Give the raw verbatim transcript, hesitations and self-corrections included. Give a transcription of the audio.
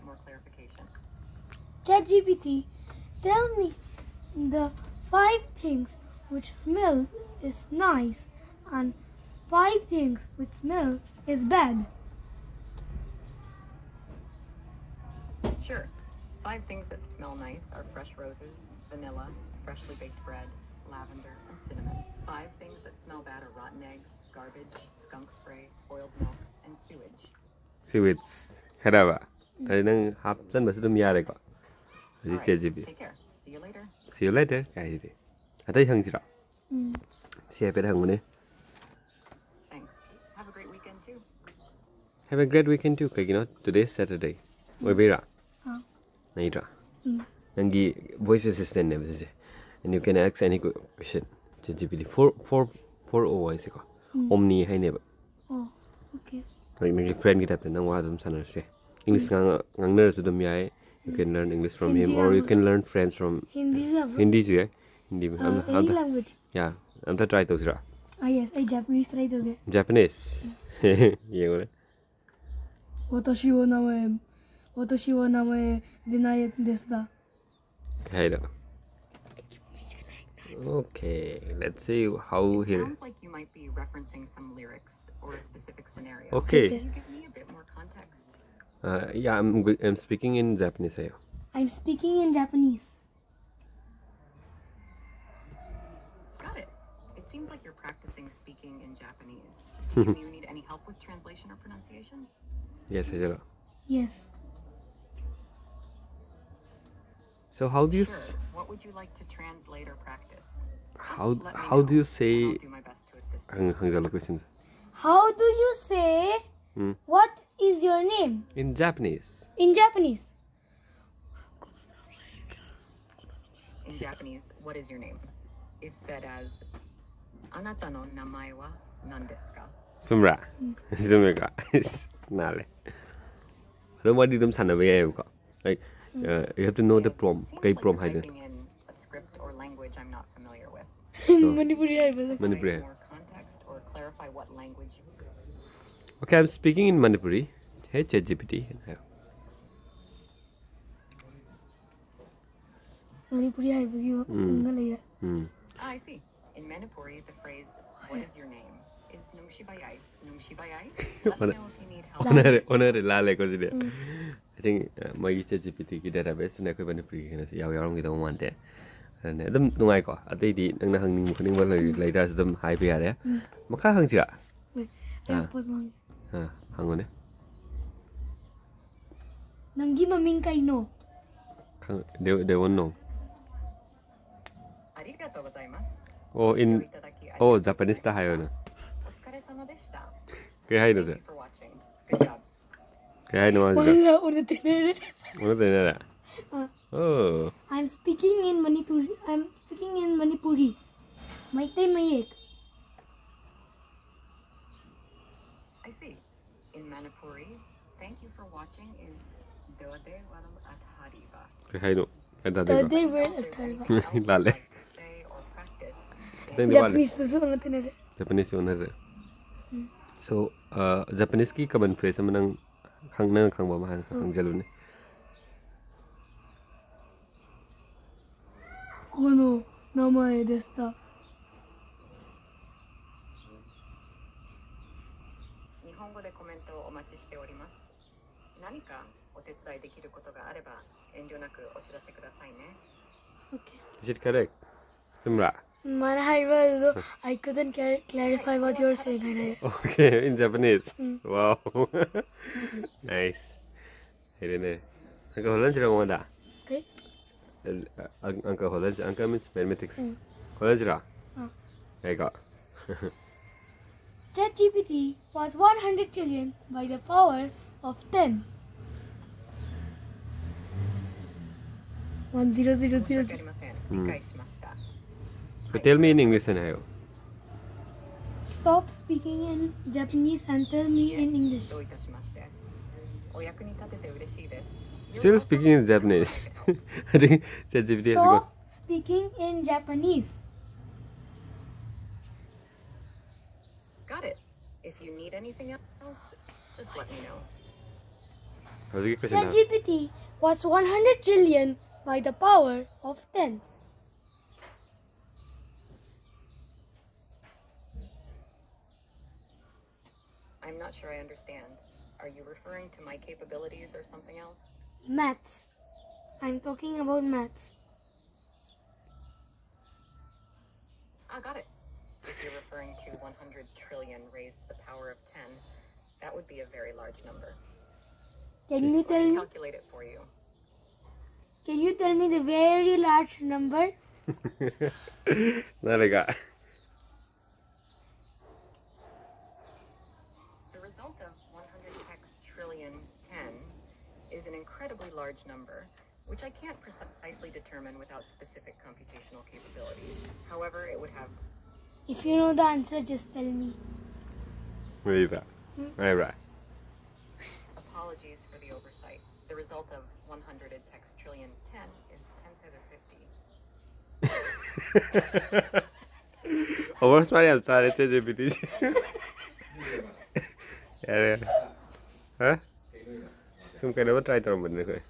more clarification. ChatGPT, tell me the five things which smell is nice and five things which smell is bad. Sure. Five things that smell nice are fresh roses, vanilla, freshly baked bread, lavender, and cinnamon. Five things that smell bad are rotten eggs, garbage, skunk spray, spoiled milk, and sewage. Sewage. ꯈꯔꯕ ꯑꯗꯩ ꯅꯪ ꯍꯥꯞꯆꯟꯕꯁꯨ ꯑꯗꯨꯝ ꯌꯥꯔꯦꯀꯣ ꯍꯧꯖꯤꯛ All right, ChatGPT. Take care. See you later. See you later ꯀꯥꯏꯁꯤꯗꯤ ꯑꯇꯩ ꯍꯪꯁꯤꯔꯣ? Mm. ꯁꯤ ꯍꯥꯏꯐꯦꯠ ꯍꯪꯉꯨꯅꯦ. Thanks. Have a great weekend too. Have a great weekend too. ꯀꯩꯒꯤꯅꯣ? Today is Saturday. ꯑꯣꯏꯕꯩꯔꯥ? ꯑꯥ. ꯅꯩꯗ꯭ꯔꯥ? ꯎꯝ. ꯅꯪꯒꯤ voice assistant ꯅꯦꯕ ꯁꯤꯁꯦ. And you can ask any question. ChatGPT four four four O ꯍꯥꯏꯁꯦꯀꯣ. Um. Omni ꯍꯥꯏꯅꯦꯕ. Oh, okay. ꯍꯣꯏ, ꯅꯪꯒꯤ friendꯒꯤ typeꯇ ꯅꯪ ꯋꯥ ꯑꯗꯨꯝ ꯁꯥꯟꯅꯔꯁꯦ. English ꯉꯥꯡ- ꯉꯥꯡꯅꯔꯁꯨ ꯑꯗꯨꯝ ꯌꯥꯏ. You can learn English from him Hindi or you can ꯉꯥꯡꯕꯁꯨ- learn French from Hindi ꯁꯨ ꯌꯥꯕ꯭ꯔꯣ? Hindi ꯁꯨ ꯌꯥꯏ. Hindi Uh, any language? Yeah. ꯑꯝꯇ try ꯇꯧꯁꯤꯔꯥ? Ah, yes, ꯑꯩ Japanese try ꯇꯧꯒꯦ. Japanese. ꯌꯦꯡꯉꯨꯅꯦ. 私は名前、私は名前、Vinayak ですだ。 ꯀꯩ ꯍꯥꯏꯅꯣ? Okay, let's see how It here. Sounds like you might be referencing some lyrics or a specific scenario. Okay. Can you give me a bit more context? Uh, yeah, I'm, go- I'm speaking in Japanese. Ayo. I'm speaking in Japanese. Got it. It seems like you're practicing speaking in Japanese. Do you need any help with translation or pronunciation? Yes, hello. Yes. So how do you s- Sure. What would you like to translate or practice? Just How- let me how do know, you say- and I'll do my best to assist. hang- hang on, question. How do you say Hmm. what is your name In Japanese. in Japanese? In Japanese, what is your name? Is said as あなたの名前は何ですか? ꯆꯨꯝꯕ꯭ꯔꯥ? ꯆꯨꯝꯃꯦꯀꯣ? ꯅꯥꯜꯂꯦ. ꯑꯗꯨꯝ ꯋꯥꯔꯤ ꯑꯗꯨꯝ ꯁꯥꯟꯅꯕ ꯌꯥꯏꯑꯕꯀꯣ. Like, uh, you have to know the prompt. Seems ꯀꯩ like prompt you're ꯍꯥꯏꯗꯣꯏꯅꯣ? Typing in a script or language I'm not familiar with. Manipuri ꯍꯥꯏꯕꯗꯣ. Manipuri. More context or clarify what language you Okay, I'm speaking in Manipuri. Hey, ChatGPT. ꯍꯥꯏꯌꯣ. ꯃꯅꯤꯄꯨꯔꯤ ꯍꯥꯏꯕꯒꯤ ꯎꯝ꯫ ꯃꯑꯣꯡꯗ ꯂꯩꯔꯦ꯫ ꯎꯝ꯫ Ah, I see. In Manipuri, the phrase, "What is your name?" is "Nungshibayai, Nungshibayai." What? Let me know if you need help. ꯑꯣꯟꯅꯔꯦ ꯑꯣꯟꯅꯔꯦ ꯂꯥꯜꯂꯦꯀꯣ ꯁꯤꯗꯤ꯫ ꯎꯝ꯫ I think ꯃꯣꯏꯒꯤ ꯆꯦꯠ G P ꯇꯤꯒꯤ ꯗꯦꯇꯥꯕꯦꯁꯇꯨꯅ ꯑꯩꯈꯣꯏ ꯃꯅꯤꯄꯨꯔꯤꯒꯤ ꯀꯩꯅꯣꯁꯦ ꯌꯥꯎ ꯌꯥꯎꯔꯝꯈꯤꯗꯧꯕ ꯃꯥꯟꯗꯦ꯫ ꯑꯗꯨꯅꯦ ꯑꯗꯨꯝ ꯅꯨꯡꯉꯥꯏꯀꯣ꯫ ꯑꯇꯩꯗꯤ ꯅꯪꯅ ꯍꯪꯅꯤꯡꯕ ꯈꯣꯠꯅꯤꯡꯕ ꯂꯩ- ꯂꯩꯇꯥꯔꯁꯨ ꯑꯗꯨꯝ ꯍꯥꯏꯕ ꯌꯥꯔꯦ꯫ ꯎꯝ꯫ ꯃꯈꯥ ꯍꯪꯁꯤꯔꯥ? ꯑꯩ ꯄꯣꯠ ꯃꯥꯡꯉꯦ꯫ ꯑꯥ, ꯍꯪꯉꯨꯅꯦ꯫ ꯅꯪꯒꯤ ꯃꯃꯤꯡ ꯀꯩꯅꯣ? ꯈꯪ- they, they won't know. ありがとうございます。 ꯑꯣ ご視 in 聴いただきありがとう ꯑꯣ ございました。 Japanese ꯇ ꯍꯥꯏꯌꯣꯅ꯫ お疲れ様でした。 ꯀꯩ ꯍꯥꯏꯅꯣ Thank say? you for watching. Good job. ꯀꯩ ꯍꯥꯏꯅꯣ ꯃꯥꯁꯤꯗ? ꯃꯥꯅ ꯑꯣꯟꯅ ꯇꯩꯅꯔꯦ꯫ ꯑꯣꯟꯅ ꯇꯩꯅꯔꯦ? ꯑꯥ꯫ ꯑꯣ꯫ I'm speaking in Manipuri. I'm speaking in Manipuri. Meitei ꯃꯌꯦꯛ꯫ I see. In Manipuri, "Thank you for watching" is "Dode Walam Atariba." ꯀꯩ ꯍꯥꯏꯅꯣ? ꯒ꯭ꯌꯥꯟ The ꯇꯥꯗꯦꯀꯣ꯫ Day were If there's anything else you'd ꯂꯥꯜꯂꯦ꯫ like to say or practice, ꯈꯤꯇꯪꯗꯤ ꯋꯥꯠꯂꯦ꯫ Japanese ꯇꯁꯨ ꯑꯣꯟꯅ ꯇꯩꯅꯔꯦ꯫ Japanese ꯑꯣꯟꯅꯔꯦ꯫ So, uh, Japanese ꯀꯤ common phrase ꯑꯃ ꯅꯪ ꯈꯪ ꯅꯪ ꯈꯪꯕ ꯑꯃ ꯍꯥꯟꯅ ꯍꯪꯖꯜꯂꯨꯅꯦ꯫ ꯀꯣꯅꯣ ꯅꯃꯥꯏ ꯗꯦꯁꯇ꯫ 日本語でコメントをお待ちしております。何かお手伝いできることがあれば遠慮なくお知らせくださいね。 Okay. Is it correct? ꯆꯨꯝꯕ꯭ꯔꯥ? ꯃꯥꯅ ꯍꯥꯏꯕ ꯑꯗꯨꯗꯣ "I couldn't cla- clarify what you're saying" ꯍꯥꯏꯅ ꯍꯥꯏꯔꯦ꯫ Okay, in Japanese. Wow. Nice. ꯍꯩꯔꯦꯅꯦ꯫ ꯑꯪꯀ ꯍꯣꯜꯍꯟꯁꯤꯔꯣ ꯃꯉꯣꯟꯗ? Okay. ꯑꯪ- ꯑꯪꯀ ꯍꯣꯜꯍꯟꯁꯤ꯫ ꯑꯪꯀ means mathematics. ꯎꯝ꯫ ꯍꯣꯜꯍꯟꯁꯤꯔꯣ? ꯑꯥ꯫ ꯌꯥꯏꯀꯣ? ChatGPT was one hundred trillion by the power of ten. One zero zero zero 申し zero. 訳ありません。うん。理解しました。 But tell me in English and よ。 Stop speaking in Japanese and tell me in English. どういたしまして。 お役に立てて嬉しいです。 Still speaking in Japanese. I think ChatGPT has to go. Stop speaking in Japanese. Got it. If you need anything else, just let me know. ꯍꯧꯖꯤꯛꯀꯤ question ꯗꯣ꯫ ChatGPT was one hundred trillion by the power of ten. I'm not sure I understand. Are you referring to my capabilities or something else? Maths. I'm talking about maths. I got it. If you're referring to one hundred trillion raised to the power of ten, that would be a very large number. Can you Let tell me me? Calculate it for you. Can you tell me the very large number? Nada, cara. The result of one hundred x trillion ten is an incredibly large number, which I can't precisely determine without specific computational capabilities. However, it would have If you know the answer, just tell me. Mira. Mira. Apologies for the oversight. The result of one hundred x trillion ten is ten to the fifty. Over smart answer, ChatGPT. ꯌꯥꯔꯦ, ꯌꯥꯔꯦ. ꯍꯥ? ꯁꯨꯝ ꯀꯩꯅꯣꯝꯃ try ꯇꯧꯔꯝꯕꯅꯤꯅ ꯑꯩꯈꯣꯏ.